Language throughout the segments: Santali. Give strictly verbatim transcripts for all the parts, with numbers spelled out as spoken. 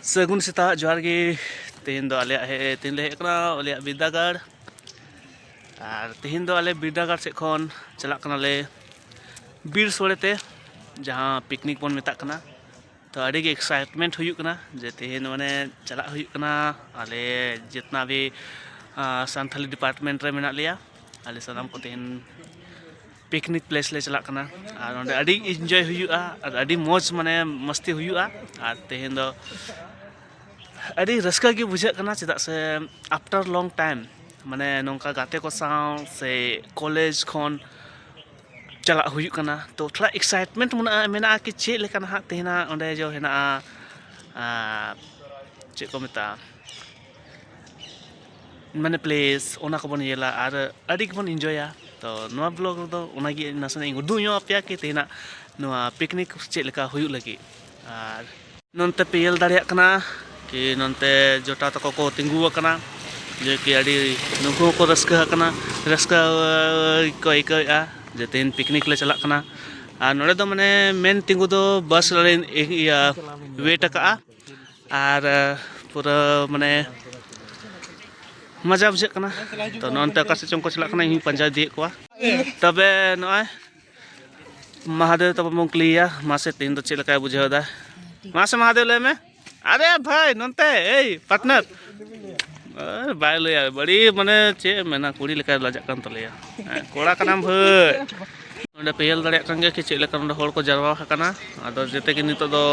ᱥᱟᱹᱜᱩᱱ ᱥᱮᱛᱟᱜ, ᱡᱚᱦᱟᱨ ᱜᱮ᱾ ᱛᱮᱦᱮᱧ ᱫᱚ ᱟᱞᱮᱭᱟᱜ ᱦᱮᱡ, ᱛᱮᱦᱮᱧ ᱞᱮ ᱦᱮᱡ ᱠᱟᱱᱟ ᱟᱞᱮᱭᱟᱜ ᱵᱤᱨᱫᱟᱹᱜᱟᱲ᱾ ᱟᱨ ᱛᱮᱦᱮᱧ ᱫᱚ ᱟᱞᱮ ᱵᱤᱨᱫᱟᱹᱜᱟᱲ ᱥᱮᱫ ᱠᱷᱚᱱ ᱪᱟᱞᱟᱜ ᱠᱟᱱᱟᱞᱮ ᱵᱤᱨ ᱥᱳᱲᱮ ᱛᱮ, ᱡᱟᱦᱟᱸ ᱯᱤᱠᱱᱤᱠ ᱵᱚᱱ ᱢᱮᱛᱟᱜ ᱠᱟᱱᱟ᱾ ᱛᱚ, ᱟᱹᱰᱤ ᱜᱮ ᱮᱠᱥᱟᱭᱤᱴᱢᱮᱱᱴ ᱦᱩᱭᱩᱜ ᱠᱟᱱᱟ ᱡᱮ ᱛᱮᱦᱮᱧ ᱢᱟᱱᱮ ᱪᱟᱞᱟᱜ ᱦᱩᱭᱩᱜ ᱠᱟᱱᱟ᱾ ᱟᱞᱮ ᱡᱤᱛᱱᱟ ᱵᱷᱤ, ᱟᱸ, ᱥᱟᱱᱛᱷᱟᱞᱤ ᱰᱤᱯᱟᱨᱴᱢᱮᱱᱴ ᱨᱮ ᱢᱮᱱᱟᱜ ᱞᱮᱭᱟ, ᱟᱞᱮ ᱥᱟᱱᱟᱢ ᱠᱚ ᱛᱮᱦᱮᱧ ᱯᱤᱠᱱᱤᱠ ᱯᱞᱮᱥ ᱞᱮ ᱪᱟᱞᱟᱜ ᱠᱟᱱᱟ᱾ ᱟᱨ ᱚᱸᱰᱮ ᱟᱹᱰᱤ ᱤᱱᱡᱚᱭ ᱦᱩᱭᱩᱜᱼᱟ ᱟᱨ ᱟᱹᱰᱤ ᱢᱚᱡᱽ, ᱢᱟᱱᱮ, ᱢᱟᱥᱛᱤ ᱦᱩᱭᱩᱜᱼᱟ᱾ ᱟᱨ ᱛᱮᱦᱮᱧ ᱫᱚ ᱟᱹᱰᱤ ᱨᱟᱹᱥᱠᱟᱹ ᱜᱮ ᱵᱩᱡᱷᱟᱹᱜ ᱠᱟᱱᱟ, ᱪᱮᱫᱟᱜ ᱥᱮ after long time, ᱢᱟᱱᱮ, ᱱᱚᱝᱠᱟ ᱜᱟᱛᱮ ᱠᱚ ᱥᱟᱶ ᱥᱮ ᱠᱚᱞᱮᱡᱽ ᱠᱷᱚᱱ ᱪᱟᱞᱟᱜ ᱦᱩᱭᱩᱜ ᱠᱟᱱᱟ᱾ ᱛᱚ, ᱛᱷᱚᱲᱟ ᱮᱠᱥᱟᱭᱤᱴᱢᱮᱱᱴ ᱢᱮᱱᱟᱜᱼᱟ, ᱢᱮᱱᱟᱜᱼᱟ ᱠᱤ ᱪᱮᱫ ᱞᱮᱠᱟ ᱱᱟᱦᱟᱜ ᱛᱮᱦᱮᱧᱟᱜ ᱚᱸᱰᱮ ᱡᱚ ᱦᱮᱱᱟᱜᱼᱟ, ᱟᱨ ᱪᱮᱫ ᱠᱚ ᱢᱮᱛᱟᱜᱼᱟ, ᱢᱟᱱᱮ, ᱯᱞᱮᱥ, ᱚᱱᱟ ᱠᱚᱵᱚᱱ ᱧᱮᱞᱟ ᱟᱨ ᱟᱹᱰᱤ ᱜᱮᱵᱚᱱ ᱤᱱᱡᱚᱭᱟ᱾ ᱛᱚ, ᱱᱚᱣᱟ ᱵᱞᱚᱜ ᱨᱮᱫᱚ ᱚᱱᱟᱜᱮ ᱱᱟᱥᱮᱱᱟᱜ ᱤᱧ ᱩᱫᱩᱜ ᱧᱚᱜ ᱟᱯᱮᱭᱟ ᱠᱤ ᱛᱮᱦᱮᱧᱟᱜ ᱱᱚᱣᱟ ᱯᱤᱠᱱᱤᱠ ᱪᱮᱫ ᱞᱮᱠᱟ ᱦᱩᱭᱩᱜ ᱞᱟᱹᱜᱤᱫ᱾ ᱟᱨ ᱱᱚᱱᱛᱮ ᱯᱮ ᱧᱮᱞ ᱫᱟᱲᱮᱭᱟᱜ ᱠᱟᱱᱟ ᱠᱤ ᱱᱚᱱᱛᱮ ᱡᱚᱴᱟᱣ ᱛᱟᱠᱚ ᱠᱚ ᱛᱤᱸᱜᱩ ᱟᱠᱟᱱᱟ, ᱡᱮ ᱠᱤ ᱟᱹᱰᱤ ᱱᱩᱠᱩ ᱦᱚᱸᱠᱚ ᱨᱟᱹᱥᱠᱟᱹ ᱟᱠᱟᱱᱟ, ᱨᱟᱹᱥᱠᱟᱹ ᱠᱚ ᱟᱹᱭᱠᱟᱹᱣᱮᱫᱼᱟ ᱡᱮ ᱛᱮᱦᱮᱧ ᱯᱤᱠᱱᱤᱠ ᱞᱮ ᱪᱟᱞᱟᱜ ᱠᱟᱱᱟ᱾ ᱟᱨ ᱱᱚᱰᱮ ᱫᱚ, ᱢᱟᱱᱮ, ᱢᱮᱱ ᱛᱤᱸᱜᱩ ᱫᱚ ᱵᱟᱥ ᱞᱮ, ᱤᱭᱟᱹ, ᱣᱮᱴ ᱟᱠᱟᱜᱼᱟ᱾ ᱟᱨ ᱯᱩᱨᱟᱹ, ᱢᱟᱱᱮ, ᱢᱚᱡᱟ ᱵᱩᱡᱷᱟᱹᱜ ᱠᱟᱱᱟ᱾ ᱛᱚ, ᱱᱚᱜᱼᱚᱱᱛᱮ ᱚᱠᱟ ᱥᱮᱫ ᱪᱚᱝ ᱠᱚ ᱪᱟᱞᱟᱜ ᱠᱟᱱᱟ, ᱤᱧ ᱯᱟᱸᱡᱟ ᱤᱫᱤᱭᱮᱫ ᱠᱚᱣᱟ᱾ ᱛᱚᱵᱮ ᱱᱚᱜᱼᱚᱭ ᱢᱟᱦᱟᱫᱮᱣ ᱛᱟᱵᱚᱱ ᱵᱚᱱ ᱠᱩᱞᱤᱭᱮᱭᱟ, ᱢᱟᱥᱮ ᱛᱮᱦᱮᱧ ᱫᱚ ᱪᱮᱫ ᱞᱮᱠᱟᱭ ᱵᱩᱡᱷᱟᱹᱣ ᱮᱫᱟ? ᱢᱟᱥᱮ ᱢᱟᱦᱟᱫᱮᱣ ᱞᱟᱹᱭ ᱢᱮ᱾ ᱟᱨᱮ ᱵᱷᱟᱭ, ᱱᱚᱱᱛᱮ, ᱮᱭ ᱯᱟᱨᱴᱱᱟᱨ᱾ ᱟᱨ ᱵᱟᱭ ᱞᱟᱹᱭᱟ, ᱵᱟᱹᱲᱤ, ᱢᱟᱱᱮ, ᱪᱮᱫ ᱮᱢ ᱢᱮᱱᱟ, ᱠᱩᱲᱤ ᱞᱮᱠᱟᱭ ᱞᱟᱡᱟᱜ ᱠᱟᱱ ᱛᱟᱞᱮᱭᱟ᱾ ᱦᱮᱸ, ᱠᱚᱲᱟ ᱠᱟᱱᱟᱢ ᱵᱷᱟᱹᱭ᱾ ᱱᱚᱸᱰᱮ ᱯᱮ ᱧᱮᱞ ᱫᱟᱲᱮᱭᱟᱜ ᱠᱟᱱ ᱜᱮᱭᱟ ᱠᱤ ᱪᱮᱫ ᱞᱮᱠᱟ ᱱᱚᱸᱰᱮ ᱦᱚᱲ ᱠᱚ ᱡᱟᱨᱣᱟ ᱟᱠᱟᱱᱟ᱾ ᱟᱫᱚ ᱡᱮᱛᱮ ᱜᱮ ᱱᱤᱛᱚᱜ ᱫᱚ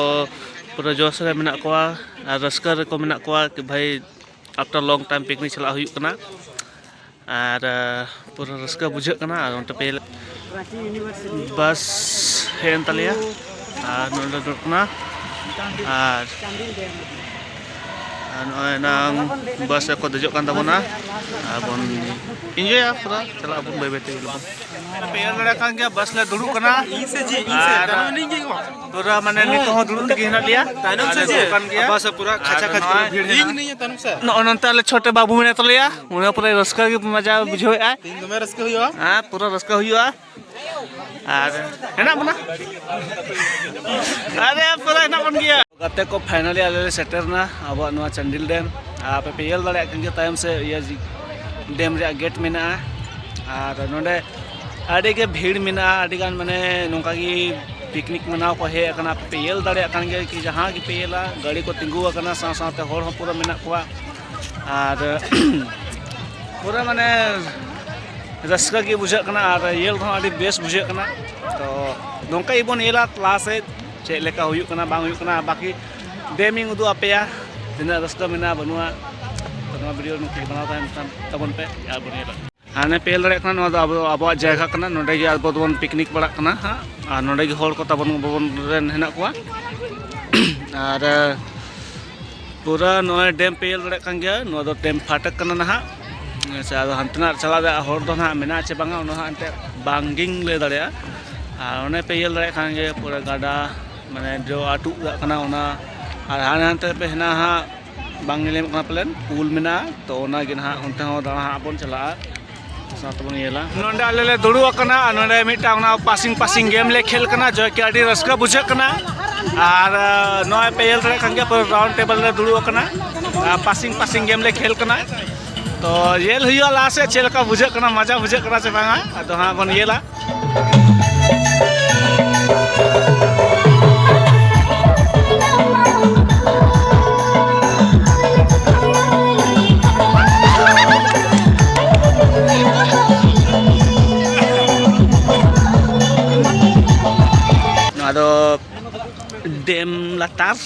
ᱯᱩᱨᱟᱹ ᱡᱳᱥ ᱨᱮ ᱢᱮᱱᱟᱜ ᱠᱚᱣᱟ ᱟᱨ ᱨᱟᱹᱥᱠᱟᱹ ᱨᱮᱠᱚ ᱢᱮᱱᱟᱜ ᱠᱚᱣᱟ ᱠᱤ ᱵᱷᱟᱭ, after long time picnic ᱪᱟᱞᱟᱜ ᱦᱩᱭᱩᱜ ᱠᱟᱱᱟ᱾ ᱟᱨ, ᱟᱸ, ᱯᱩᱨᱟᱹ ᱨᱟᱹᱥᱠᱟᱹ ᱵᱩᱡᱷᱟᱹᱜ ᱠᱟᱱᱟ᱾ ᱟᱨ ᱚᱱᱛᱮ ᱯᱮ ᱵᱟᱥ ᱦᱮᱡ ᱮᱱ ᱛᱟᱞᱮᱭᱟ ᱟᱨ ᱱᱚᱸᱰᱮ ᱫᱩᱲᱩᱵ ᱠᱟᱱᱟ᱾ ᱟᱨ, ᱟᱨ ᱱᱚᱜᱼᱚᱭ ᱱᱟᱝ ᱵᱟᱥ ᱨᱮᱠᱚ ᱫᱮᱡᱚᱜ ᱠᱟᱱ ᱛᱟᱵᱚᱱᱟ᱾ ᱟᱨ ᱵᱚᱱ ᱤᱱᱡᱚᱭᱟ ᱯᱩᱨᱟᱹ, ᱪᱟᱞᱟᱜ ᱟᱵᱚᱱ ᱵᱟᱹᱭ ᱵᱟᱹᱭ ᱛᱮ᱾ ᱯᱮ ᱧᱮᱞ ᱫᱟᱲᱮᱭᱟᱜ ᱠᱟᱱ ᱜᱮᱭᱟ, ᱵᱟᱥ ᱞᱮ ᱫᱩᱲᱩᱵ ᱠᱟᱱᱟ᱾ ᱤᱧ ᱥᱮ ᱪᱮᱫ? ᱤᱧ ᱥᱮ? ᱟᱨ ᱛᱟᱭᱱᱚᱢ ᱨᱮᱱᱤᱡ ᱜᱮ ᱤᱧ ᱦᱚᱸ᱾ ᱯᱩᱨᱟᱹ, ᱢᱟᱱᱮ, ᱱᱤᱛᱚᱜ ᱦᱚᱸ ᱫᱩᱲᱩᱵ ᱜᱮ ᱦᱮᱱᱟᱜ ᱞᱮᱭᱟ᱾ ᱛᱟᱭᱱᱚᱢ ᱥᱮ ᱟᱨ ᱪᱮᱫ? ᱫᱩᱲᱩᱵ ᱠᱟᱱ ᱜᱮᱭᱟ᱾ ᱵᱟᱥ ᱯᱩᱨᱟᱹ ᱠᱷᱟᱪᱟ ᱟᱨ ᱠᱷᱟᱪ ᱱᱚᱜᱼᱚᱭ ᱯᱩᱨᱟᱹ ᱵᱷᱤᱲ ᱦᱮᱱᱟᱜᱼᱟ᱾ ᱱᱚᱜᱼᱚ ᱱᱚᱱᱛᱮ ᱟᱞᱮ ᱪᱷᱳᱴᱮ ᱵᱟᱹᱵᱩ ᱢᱮᱱᱟᱭ ᱛᱟᱞᱮᱭᱟ, ᱩᱱᱤ ᱦᱚᱸ ᱯᱩᱨᱟᱹ ᱨᱟᱹᱥᱠᱟᱹ ᱜᱮ ᱢᱟᱡᱟ ᱵᱩᱡᱷᱟᱹᱣᱮᱫᱼᱟᱭ᱾ ᱛᱮᱦᱮᱧ ᱫᱚᱢᱮ ᱨᱟᱹᱥᱠᱟᱹ ᱦᱩᱭᱩᱜᱼᱟ᱾ ᱦᱮᱸ, ᱯᱩᱨᱟᱹ ᱨᱟᱹᱥᱠᱟᱹ ᱦᱩᱭᱩᱜᱼᱟ᱾ ᱟᱨ ᱦᱮᱱᱟᱜ ᱵᱚᱱᱟ, ᱟᱨᱮ, ᱯᱩᱨᱟᱹ ᱦᱮᱱᱟᱜ ᱵᱚᱱ ᱜᱮᱭᱟ᱾ ᱜᱟᱛᱮ ᱠᱚ, finally ᱟᱞᱮ ᱞᱮ ᱥᱮᱴᱮᱨ ᱮᱱᱟ ᱟᱵᱚᱣᱟᱜ ᱱᱚᱣᱟ ᱪᱟᱱᱰᱤᱞ ᱰᱮᱢ᱾ ᱟᱨ ᱟᱯᱮ ᱯᱮ ᱧᱮᱞ ᱫᱟᱲᱮᱭᱟᱜ ᱠᱟᱱ ᱜᱮᱭᱟ, ᱛᱟᱭᱚᱢ ᱥᱮᱫ ᱤᱭᱟᱹ ᱡᱤ-, ᱰᱮᱢ ᱨᱮᱭᱟᱜ ᱜᱮᱴ ᱢᱮᱱᱟᱜᱼᱟ᱾ ᱟᱨ ᱱᱚᱰᱮ ᱟᱹᱰᱤ ᱜᱮ ᱵᱷᱤᱲ ᱢᱮᱱᱟᱜᱼᱟ, ᱟᱹᱰᱤ ᱜᱟᱱ ᱢᱟᱱᱮ ᱱᱚᱝᱠᱟ ᱜᱮ ᱯᱤᱠᱱᱤᱠ ᱢᱟᱱᱟᱣ ᱠᱚ ᱦᱮᱡ ᱟᱠᱟᱱᱟ᱾ ᱟᱯᱮ ᱯᱮ ᱧᱮᱞ ᱫᱟᱲᱮᱭᱟᱜ ᱠᱟᱱ ᱜᱮᱭᱟ ᱠᱤ ᱡᱟᱦᱟᱸ ᱜᱮ ᱯᱮ ᱧᱮᱞᱟ, ᱜᱟᱹᱰᱤ ᱠᱚ ᱛᱤᱸᱜᱩ ᱟᱠᱟᱱᱟ, ᱥᱟᱶ ᱥᱟᱶᱛᱮ ᱦᱚᱲ ᱦᱚᱸ ᱯᱩᱨᱟᱹ ᱢᱮᱱᱟᱜ ᱠᱚᱣᱟ᱾ ᱟᱨ ᱯᱩᱨᱟᱹ ᱢᱟᱱᱮ ᱨᱟᱹᱥᱠᱟᱹ ᱜᱮ ᱵᱩᱡᱷᱟᱹᱜ ᱠᱟᱱᱟ ᱟᱨ ᱧᱮᱞ ᱨᱮᱦᱚᱸ ᱟᱹᱰᱤ ᱵᱮᱥ ᱵᱩᱡᱷᱟᱹᱜ ᱠᱟᱱᱟ᱾ ᱛᱚ ᱱᱚᱝᱠᱟ ᱜᱮᱵᱚᱱ ᱧᱮᱞᱟ ᱞᱟᱦᱟ ᱥᱮᱫ ᱪᱮᱫ ᱞᱮᱠᱟ ᱦᱩᱭᱩᱜ ᱠᱟᱱᱟ, ᱵᱟᱝ ᱦᱩᱭᱩᱜ ᱠᱟᱱᱟ, ᱵᱟᱹᱠᱤ ᱰᱮᱢ ᱤᱧ ᱩᱫᱩᱜ ᱟᱯᱮᱭᱟ, ᱛᱤᱱᱟᱹᱜ ᱨᱟᱹᱥᱠᱟᱹ ᱢᱮᱱᱟᱜᱼᱟ ᱵᱟᱹᱱᱩᱜᱼᱟ᱾ ᱛᱚ ᱱᱚᱣᱟ ᱵᱷᱤᱰᱤᱭᱳ ᱱᱚᱝᱠᱟ ᱜᱮ ᱵᱮᱱᱟᱣ ᱛᱟᱦᱮᱱ ᱠᱟᱱ ᱛᱟᱵᱚᱱ ᱯᱮ, ᱟᱨ ᱵᱚᱱ ᱧᱮᱞᱟ᱾ ᱦᱟᱱᱮ ᱯᱮ ᱧᱮᱞ ᱫᱟᱲᱮᱭᱟᱜ ᱠᱟᱱᱟ, ᱱᱚᱣᱟ ᱫᱚ ᱟᱵᱚ, ᱟᱵᱚᱣᱟᱜ ᱡᱟᱭᱜᱟ ᱠᱟᱱᱟ, ᱱᱚᱸᱰᱮ ᱜᱮ ᱟᱵᱚ ᱫᱚᱵᱚᱱ ᱯᱤᱠᱱᱤᱠ ᱵᱟᱲᱟᱜ ᱠᱟᱱᱟ ᱦᱟᱸᱜ᱾ ᱟᱨ ᱱᱚᱸᱰᱮ ᱜᱮ ᱦᱚᱲ ᱠᱚ ᱛᱟᱵᱚᱱ, ᱵᱚᱱ ᱨᱮᱱ ᱦᱮᱱᱟᱜ ᱠᱚᱣᱟ᱾ ᱟᱨ ᱯᱩᱨᱟᱹ ᱱᱚᱜᱼᱚᱭ ᱰᱮᱢ ᱯᱮ ᱧᱮᱞ ᱫᱟᱲᱮᱭᱟᱜ ᱠᱟᱱ ᱜᱮᱭᱟ, ᱱᱚᱣᱟ ᱫᱚ ᱰᱮᱢ ᱯᱷᱟᱴᱚᱠ ᱠᱟᱱᱟ ᱱᱟᱦᱟᱜ᱾ ᱟᱪᱪᱷᱟ, ᱟᱫᱚ ᱦᱟᱱᱛᱮᱱᱟᱜ ᱪᱟᱞᱟᱜ ᱨᱮᱭᱟᱜ ᱦᱚᱨ ᱫᱚ ᱱᱟᱦᱟᱜ ᱢᱮᱱᱟᱜᱼᱟ ᱪᱮ ᱵᱟᱝᱟ, ᱚᱱᱟ ᱦᱚᱸ ᱮᱱᱛᱮᱫ ᱵᱟᱝᱜᱤᱧ ᱞᱟᱹᱭ ᱫᱟᱲᱮᱭᱟᱜᱼᱟ᱾ ᱟᱨ ᱚᱱᱮ ᱯᱮ ᱧᱮᱞ ᱫᱟᱲᱮᱭᱟᱜ ᱠᱟᱱ ᱜᱮ ᱯᱩᱨᱟᱹ ᱜᱟᱰᱟ, ᱢᱟᱱᱮ ᱡᱚ ᱟᱹᱛᱩᱜ ᱠᱟᱜ ᱠᱟᱱᱟ ᱚᱱᱟ᱾ ᱟᱨ ᱦᱟᱱᱮ ᱦᱟᱱᱛᱮ ᱯᱮ ᱦᱮᱱᱟᱜᱼᱟ ᱦᱟᱸᱜ, ᱵᱟᱝ ᱧᱮᱞ ᱧᱟᱢᱚᱜ ᱠᱟᱱᱟ ᱯᱟᱞᱮᱱ, ᱯᱩᱞ ᱢᱮᱱᱟᱜᱼᱟ, ᱛᱚ ᱚᱱᱟᱜᱮ ᱱᱟᱦᱟᱜ ᱚᱱᱛᱮ ᱦᱚᱸ ᱫᱟᱬᱟ ᱦᱟᱸᱜ ᱵᱚᱱ ᱪᱟᱞᱟᱜᱼᱟ᱾ ᱥᱟᱶ ᱛᱮᱵᱚᱱ ᱧᱮᱞᱟ᱾ ᱱᱚᱸᱰᱮ ᱟᱞᱮ ᱞᱮ ᱫᱩᱲᱩᱵ ᱟᱠᱟᱱᱟ ᱟᱨ ᱱᱚᱸᱰᱮ ᱢᱤᱫᱴᱟᱝ ᱚᱱᱟ passing passing game ᱞᱮ ᱠᱷᱮᱞ ᱠᱟᱱᱟ, ᱡᱚᱭ ᱠᱤ ᱟᱹᱰᱤ ᱨᱟᱹᱥᱠᱟᱹ ᱵᱩᱡᱷᱟᱹᱜ ᱠᱟᱱᱟ᱾ ᱟᱨ ᱟᱸ, ᱱᱚᱜᱼᱚᱭ ᱯᱮ ᱧᱮᱞ ᱫᱟᱲᱮᱭᱟᱜ ᱠᱟᱱ ᱜᱮᱭᱟ, ᱯᱩᱨᱟᱹ round table ᱞᱮ ᱫᱩᱲᱩᱵ ᱟᱠᱟᱱᱟ᱾ ᱟᱨ passing passing game ᱞᱮ ᱠᱷᱮᱞ ᱠᱟᱱᱟ᱾ ᱛᱚ ᱧᱮᱞ ᱦᱩᱭᱩᱜᱼᱟ ᱞᱟᱦᱟ ᱥᱮᱫ ᱪᱮᱫ ᱞᱮᱠᱟ ᱵᱩᱡᱷᱟᱹᱜ ᱠᱟᱱᱟ, ᱢᱚᱡᱟ ᱵᱩᱡᱷᱟᱹᱜ ᱠᱟᱱᱟ ᱥᱮ ᱵᱟᱝᱟ, ᱟᱫᱚ ᱦᱟᱸᱜ ᱵᱚᱱ ᱧᱮᱞᱟ᱾ ᱱᱚᱣᱟ ᱫᱚ ᱰᱮᱢ ᱞᱟᱛᱟᱨ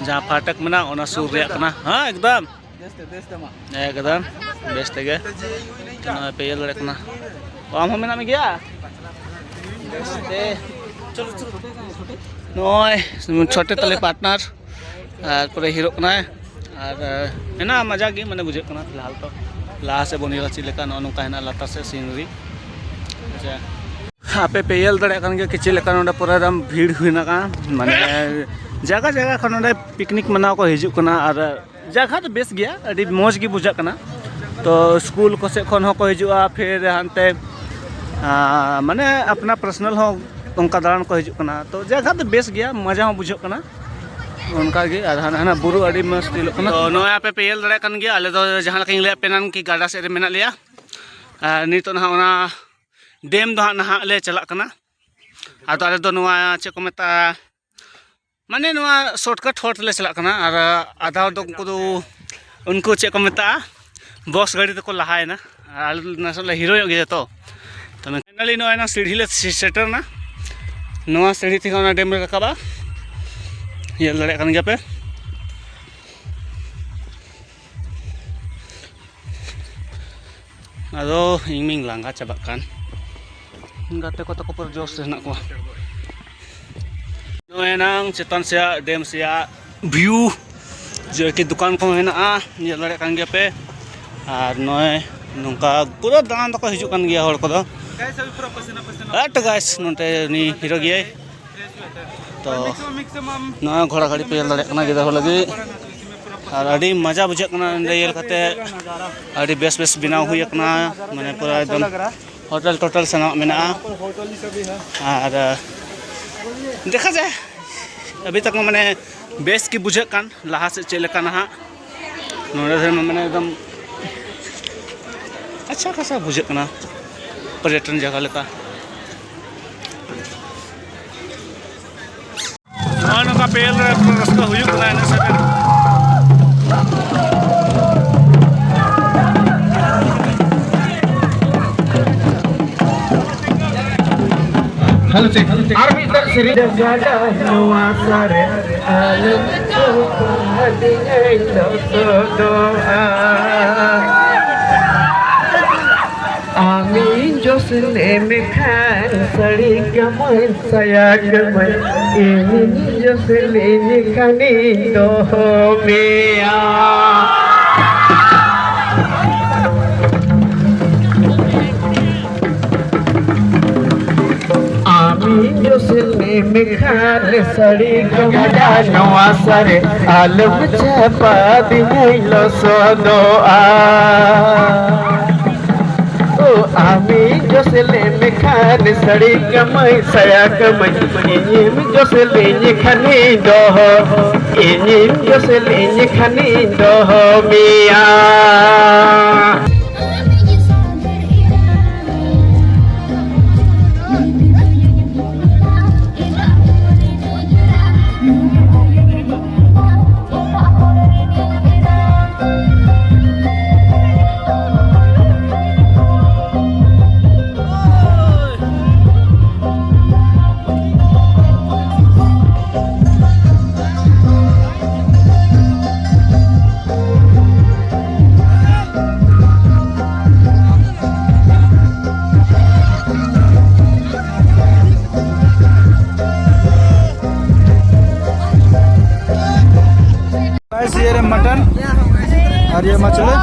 ᱡᱟᱦᱟᱸ ᱯᱷᱟᱴᱚᱠ ᱢᱮᱱᱟᱜᱼᱟ, ᱚᱱᱟ ᱥᱩᱨ ᱨᱮᱭᱟᱜ ᱠᱟᱱᱟ᱾ ᱦᱮᱸ, ᱮᱠᱫᱚᱢ᱾ ᱵᱮᱥ ᱛᱮ, ᱵᱮᱥ ᱛᱮ ᱢᱟ᱾ ᱮᱠᱫᱚᱢ ᱵᱮᱥ ᱛᱮᱜᱮ᱾ ᱱᱚᱜᱼᱚᱭ ᱯᱮ ᱧᱮᱞ ᱫᱟᱲᱮᱭᱟᱜ ᱠᱟᱱᱟ᱾ ᱚ, ᱟᱢ ᱦᱚᱸ ᱢᱮᱱᱟᱜ ᱢᱮᱜᱮᱭᱟ? ᱵᱮᱥ ᱛᱮ᱾ ᱱᱚᱜᱼᱚᱭ ᱪᱷᱚᱴᱮ ᱛᱟᱞᱮ partner, ᱟᱨ ᱯᱩᱨᱟᱹ ᱦᱤᱨᱳᱜ ᱠᱟᱱᱟᱭ᱾ ᱟᱨ ᱦᱮᱱᱟᱜᱼᱟ, ᱢᱟᱡᱟ ᱜᱮ ᱢᱟᱱᱮ ᱵᱩᱡᱷᱟᱹᱜ ᱠᱟᱱᱟ ᱯᱷᱤᱞᱦᱟᱞ ᱛᱚ᱾ ᱞᱟᱦᱟ ᱥᱮᱫ ᱵᱚᱱ ᱧᱮᱞᱟ ᱪᱮᱫ ᱞᱮᱠᱟ ᱱᱚᱜᱼᱚ ᱱᱚᱝᱠᱟ ᱦᱮᱱᱟᱜᱼᱟ ᱞᱟᱛᱟᱨ ᱥᱮᱫ scenery᱾ ᱟᱪᱪᱷᱟ, ᱟᱯᱮ ᱯᱮ ᱧᱮᱞ ᱫᱟᱲᱮᱭᱟᱜ ᱠᱟᱱ ᱜᱮᱭᱟ ᱠᱤ ᱪᱮᱫ ᱞᱮᱠᱟ ᱱᱚᱰᱮ ᱯᱩᱨᱟᱹ ᱮᱠᱫᱚᱢ ᱵᱷᱤᱲ ᱦᱩᱭ ᱟᱠᱟᱱᱟ, ᱢᱟᱱᱮ ᱡᱟᱭᱜᱟ ᱡᱟᱭᱜᱟ ᱠᱷᱚᱱ ᱱᱚᱰᱮ ᱯᱤᱠᱱᱤᱠ ᱢᱟᱱᱟᱣ ᱠᱚ ᱦᱤᱡᱩᱜ ᱠᱟᱱᱟ᱾ ᱟᱨ ᱡᱟᱭᱜᱟ ᱫᱚ ᱵᱮᱥ ᱜᱮᱭᱟ, ᱟᱹᱰᱤ ᱢᱚᱡᱽ ᱜᱮ ᱵᱩᱡᱷᱟᱹᱜ ᱠᱟᱱᱟ᱾ ᱛᱚ ᱥᱠᱩᱞ ᱠᱚ ᱥᱮᱫ ᱠᱷᱚᱱ ᱦᱚᱸᱠᱚ ᱦᱤᱡᱩᱜᱼᱟ, ᱯᱷᱤᱨ ᱦᱟᱱᱛᱮ, ᱟᱸ, ᱢᱟᱱᱮ ᱟᱯᱱᱟ personal ᱦᱚᱸ ᱚᱱᱠᱟ ᱫᱟᱬᱟᱱ ᱠᱚ ᱦᱤᱡᱩᱜ ᱠᱟᱱᱟ᱾ ᱛᱚ ᱡᱟᱭᱜᱟ ᱫᱚ ᱵᱮᱥ ᱜᱮᱭᱟ, ᱢᱚᱡᱟ ᱦᱚᱸ ᱵᱩᱡᱷᱟᱹᱜ ᱠᱟᱱᱟ᱾ ᱚᱱᱠᱟ ᱜᱮ, ᱟᱨ ᱦᱟᱱᱟ ᱦᱟᱱᱟ ᱵᱩᱨᱩ ᱟᱹᱰᱤ ᱢᱚᱡᱽ ᱧᱮᱞᱚᱜ ᱠᱟᱱᱟ᱾ ᱛᱚ ᱱᱚᱜᱼᱚᱭ ᱟᱯᱮ ᱯᱮ ᱧᱮᱞ ᱫᱟᱲᱮᱭᱟᱜ ᱠᱟᱱ ᱜᱮᱭᱟ, ᱟᱞᱮ ᱫᱚ ᱡᱟᱦᱟᱸ ᱞᱮᱠᱟᱧ ᱞᱟᱹᱭᱟᱫ ᱯᱮ ᱮᱱᱟᱱ ᱠᱤ ᱜᱟᱰᱟ ᱥᱮᱫ ᱨᱮ ᱢᱮᱱᱟᱜ ᱞᱮᱭᱟ᱾ ᱟᱨ ᱱᱤᱛᱚᱜ ᱱᱟᱦᱟᱜ ᱚᱱᱟ ᱰᱮᱢ ᱫᱚ ᱦᱟᱸᱜ ᱱᱟᱦᱟᱜ ᱞᱮ ᱪᱟᱞᱟᱜ ᱠᱟᱱᱟ᱾ ᱟᱫᱚ ᱟᱞᱮ ᱫᱚ ᱱᱚᱣᱟ ᱪᱮᱫ ᱠᱚ ᱢᱮᱛᱟᱜᱼᱟ, ᱢᱟᱱᱮ ᱱᱚᱣᱟ ᱥᱚᱨᱴᱠᱟᱴ ᱦᱚᱨ ᱛᱮᱞᱮ ᱪᱟᱞᱟᱜ ᱠᱟᱱᱟ᱾ ᱟᱨ ᱟᱫᱷᱟ ᱦᱚᱲ ᱫᱚ ᱩᱱᱠᱩ ᱫᱚ, ᱩᱱᱠᱩ ᱪᱮᱫ ᱠᱚ ᱢᱮᱛᱟᱜᱼᱟ, ᱵᱚᱥ ᱜᱟᱹᱰᱤ ᱛᱮᱠᱚ ᱞᱟᱦᱟᱭᱮᱱᱟ᱾ ᱟᱨ ᱟᱞᱮ ᱱᱟᱥᱮ ᱞᱮ ᱦᱤᱨᱳ ᱧᱚᱜ ᱜᱮᱭᱟ ᱛᱚ᱾ ᱛᱚ ᱯᱷᱟᱭᱱᱟᱞᱤ ᱱᱚᱜᱼᱚᱭ ᱱᱟ ᱥᱤᱲᱦᱤ ᱞᱮ ᱥᱮᱴᱮᱨ ᱮᱱᱟ᱾ ᱱᱚᱣᱟ ᱥᱤᱲᱦᱤ ᱛᱮᱜᱮ ᱚᱱᱟ ᱰᱮᱢ ᱞᱮ ᱨᱟᱠᱟᱵᱟ᱾ ᱧᱮᱞ ᱫᱟᱲᱮᱭᱟᱜ ᱠᱟᱱ ᱜᱮᱭᱟ ᱯᱮ᱾ ᱟᱫᱚ ᱤᱧ ᱢᱟᱧ ᱞᱟᱸᱜᱟ ᱪᱟᱵᱟᱜ ᱠᱟᱱ᱾ ᱜᱟᱛᱮ ᱠᱚ ᱛᱟᱠᱚ ᱯᱩᱨᱟᱹ ᱡᱳᱥ ᱨᱮ ᱦᱮᱱᱟᱜ ᱠᱚᱣᱟ᱾ ᱱᱚᱜᱼᱚᱭ ᱱᱟᱝ ᱪᱮᱛᱟᱱ ᱥᱮᱭᱟᱜ ᱰᱮᱢ ᱥᱮᱭᱟᱜ ᱵᱷᱤᱭᱩ, ᱡᱮ ᱠᱤ ᱫᱚᱠᱟᱱ ᱠᱚᱦᱚᱸ ᱦᱮᱱᱟᱜᱼᱟ, ᱧᱮᱞ ᱫᱟᱲᱮᱭᱟᱜ ᱠᱟᱱ ᱜᱮᱭᱟ ᱯᱮ᱾ ᱟᱨ ᱱᱚᱜᱼᱚᱭ ᱱᱚᱝᱠᱟ ᱯᱩᱨᱟᱹ ᱫᱟᱬᱟᱱ ᱫᱚᱠᱚ ᱦᱤᱡᱩᱜ ᱠᱟᱱ ᱜᱮᱭᱟ ᱦᱚᱲ ᱠᱚᱫᱚ᱾ ᱮᱴ ᱜᱟᱭᱥ, ᱱᱚᱛᱮ ᱩᱱᱤ ᱦᱤᱨᱳ ᱜᱮᱭᱟᱭ᱾ ᱛᱚ ᱱᱚᱣᱟ ᱜᱷᱚᱲᱟ ᱜᱟᱹᱰᱤ ᱯᱮ ᱧᱮᱞ ᱫᱟᱲᱮᱭᱟᱜ ᱠᱟᱱᱟ ᱜᱤᱫᱽᱨᱟᱹ ᱠᱚ ᱞᱟᱹᱜᱤᱫ, ᱟᱨ ᱟᱹᱰᱤ ᱢᱚᱡᱟ ᱵᱩᱡᱷᱟᱹᱜ ᱠᱟᱱᱟ ᱱᱚᱸᱰᱮ ᱧᱮᱞ ᱠᱟᱛᱮ᱾ ᱟᱹᱰᱤ ᱵᱮᱥ ᱵᱮᱥ ᱵᱮᱱᱟᱣ ᱦᱩᱭ ᱟᱠᱟᱱᱟ, ᱢᱟᱱᱮ ᱯᱩᱨᱟᱹ ᱮᱠᱫᱚᱢ ᱦᱳᱴᱮᱞ ᱴᱳᱴᱮᱞ ᱥᱟᱱᱟᱢᱟᱜ ᱢᱮᱱᱟᱜᱼᱟ᱾ ᱟᱨ ᱫᱮᱠᱷᱟ ᱡᱟᱭ, ᱟᱵᱷᱤ ᱛᱟᱠ ᱢᱟᱱᱮ ᱵᱮᱥ ᱜᱮ ᱵᱩᱡᱷᱟᱹᱜ ᱠᱟᱱ, ᱞᱟᱦᱟ ᱥᱮᱫ ᱪᱮᱫ ᱞᱮᱠᱟ ᱱᱟᱦᱟᱜ᱾ ᱱᱚᱰᱮ ᱫᱚ ᱢᱟᱱᱮ ᱮᱠᱫᱚᱢ ᱟᱪᱪᱷᱟ ᱠᱷᱟᱥᱟ ᱵᱩᱡᱷᱟᱹᱜ ᱠᱟᱱᱟ, ᱯᱚᱨᱭᱚᱴᱚᱱ ᱡᱟᱭᱜᱟ ᱞᱮᱠᱟ᱾ ᱱᱚᱜᱼᱚᱭ ᱱᱚᱝᱠᱟ ᱯᱮ ᱮᱞ ᱨᱮ ᱯᱩᱨᱟᱹ ᱨᱟᱹᱥᱠᱟᱹ ᱦᱩᱭᱩᱜ ᱠᱟᱱᱟ ᱮᱱᱮᱡ ᱥᱮᱨᱮᱧ᱾ Hello check, hello check. ᱟᱨ ᱢᱤᱫ ᱫᱷᱟᱣ ᱥᱮᱨᱮᱧ᱾ ᱜᱟᱰᱟ ᱱᱚᱣᱟ ᱥᱟᱨᱮ ᱟᱞᱚᱢ ᱪᱚᱯᱟᱫᱤᱧᱟᱹᱧ ᱞᱚᱥᱚᱫᱚᱜᱼᱟ᱾ ᱟᱢᱤᱧ ᱡᱚᱥ ᱞᱮᱢ ᱠᱷᱟᱱ ᱥᱟᱹᱲᱤ ᱠᱟᱹᱢᱟᱹᱧ ᱥᱟᱭᱟ ᱠᱟᱹᱢᱟᱹᱧ, ᱤᱧᱤᱧ ᱡᱚᱥ ᱞᱮᱢ ᱠᱷᱟᱱᱤᱧ ᱫᱚᱦᱚ ᱢᱮᱭᱟ᱾ ᱟᱢᱤᱧ ᱡᱚᱥ ᱞᱮᱢ ᱠᱷᱟᱱ ᱥᱟᱹᱲᱤ ᱠᱟᱹᱢᱟᱹᱧ ᱱᱚᱣᱟ ᱥᱟᱨᱮ ᱟᱞᱚᱢ ᱪᱟᱯᱟᱫᱤᱧᱟᱹᱧ ᱞᱚᱥᱚᱫᱚᱜᱼᱟ᱾ ᱟᱢᱤᱧ ᱡᱚᱥ ᱞᱮᱢ ᱠᱷᱟᱱ ᱥᱟᱹᱲᱤ ᱠᱟᱹᱢᱟᱹᱧ ᱥᱟᱭᱟ ᱠᱟᱹᱢᱟᱹᱧ, ᱤᱧᱤᱢ ᱡᱚᱥ ᱞᱤᱧ ᱠᱷᱟᱱᱤᱧ ᱫᱚᱦᱚ, ᱤᱧᱤᱢ ᱡᱚᱥ ᱞᱤᱧ ᱠᱷᱟᱱᱤᱧ ᱫᱚᱦᱚ ᱢᱮᱭᱟ᱾ गाइस, ये रहे मटन और ये मछली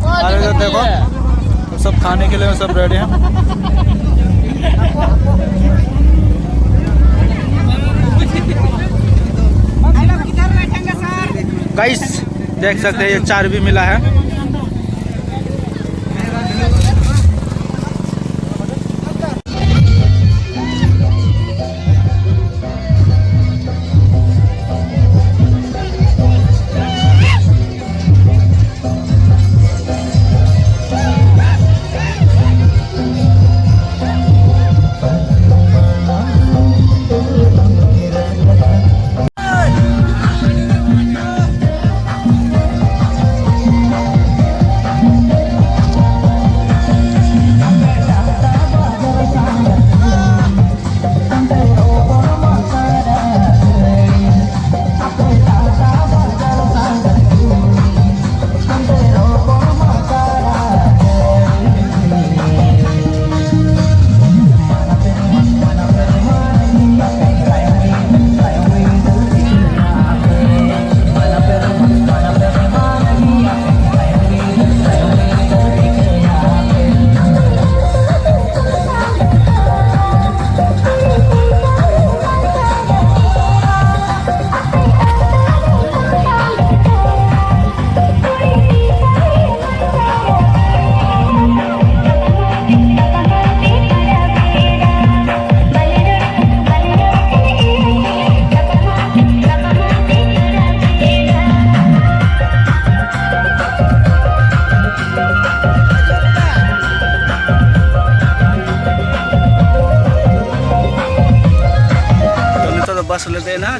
और इधर देखो, सब खाने के लिए सब रेडी हैं। गाइस, देख सकते हैं, ये चार भी मिला है।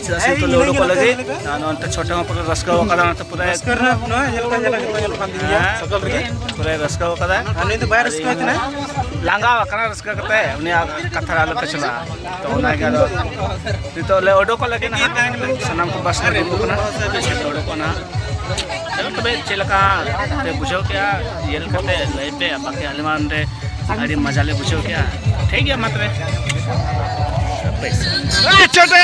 ᱪᱮᱫᱟᱜ ᱥᱮ ᱱᱤᱛᱚᱜ ᱞᱮ ᱩᱰᱩᱠᱚᱜ ᱞᱟᱹᱜᱤᱫ᱾ ᱟᱨ ᱱᱚᱱᱛᱮ ᱪᱷᱳᱴᱮ ᱦᱚᱸ ᱯᱩᱨᱟᱹ ᱨᱟᱹᱥᱠᱟᱹ ᱟᱠᱟᱫᱟ, ᱱᱚᱛᱮ ᱯᱩᱨᱟᱹ ᱨᱟᱹᱥᱠᱟᱹ ᱨᱮᱱᱟᱜ ᱱᱚᱣᱟ ᱧᱮᱞ ᱠᱟᱱ ᱧᱮᱞ ᱠᱟᱱ ᱧᱮᱞ ᱠᱟᱱ ᱜᱮᱭᱟ, ᱦᱮᱸ, ᱥᱚᱠᱞ ᱨᱮᱜᱮ᱾ ᱯᱩᱨᱟᱹ ᱨᱟᱹᱥᱠᱟᱹ ᱟᱠᱟᱫᱟ᱾ ᱟᱨ ᱱᱩᱭ ᱫᱚ ᱵᱟᱭ ᱨᱟᱹᱥᱠᱟᱹ ᱠᱟᱱᱟ᱾ ᱞᱟᱸᱜᱟ ᱟᱠᱟᱱᱟ ᱨᱟᱹᱥᱠᱟᱹ ᱠᱟᱛᱮ, ᱩᱱᱤᱭᱟᱜ ᱠᱟᱛᱷᱟ ᱨᱮ ᱟᱞᱚ ᱯᱮ ᱪᱟᱞᱟᱜᱼᱟ᱾ ᱛᱚ ᱚᱱᱟᱜᱮ ᱟᱫᱚ ᱱᱤᱛᱚᱜ ᱞᱮ ᱩᱰᱩᱠᱚᱜ ᱞᱟᱹᱜᱤᱫ ᱱᱟᱦᱟᱜ, ᱥᱟᱱᱟᱢ ᱠᱚ ᱵᱟᱥ ᱨᱮ ᱫᱩᱲᱩᱵ ᱠᱟᱱᱟ, ᱩᱰᱩᱠᱚᱜ ᱱᱟᱦᱟᱜ᱾ ᱪᱚᱞᱚ ᱛᱚᱵᱮ ᱪᱮᱫ ᱞᱮᱠᱟ ᱯᱮ ᱵᱩᱡᱷᱟᱹᱣ ᱠᱮᱜᱼᱟ, ᱧᱮᱞ ᱠᱟᱛᱮ ᱞᱟᱹᱭ ᱯᱮ, ᱵᱟᱠᱤ ᱟᱞᱮ ᱢᱟ ᱱᱚᱰᱮ ᱟᱹᱰᱤ ᱢᱚᱡᱟ ᱞᱮ ᱵᱩᱡᱷᱟᱹᱣ ᱠᱮᱜᱼᱟ᱾ ᱴᱷᱤᱠ ᱜᱮᱭᱟ, ᱢᱟ ᱛᱚᱵᱮ᱾ ᱮ, ᱪᱷᱳᱴᱟ!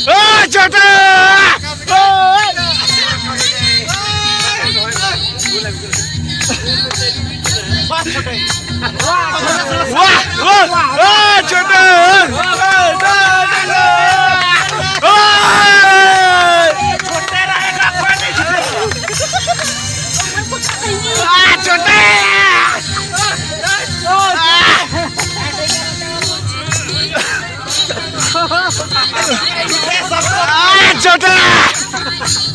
ᱮ, ᱪᱷᱳᱴᱟ! ᱵᱟᱦ, ᱵᱟᱦ, ᱵᱟᱦ, ᱪᱷᱳᱴᱟ! ᱵᱟᱦ, ᱪᱷᱳᱴᱟ! ᱵᱟᱦ, ᱪᱷᱳᱴᱟ!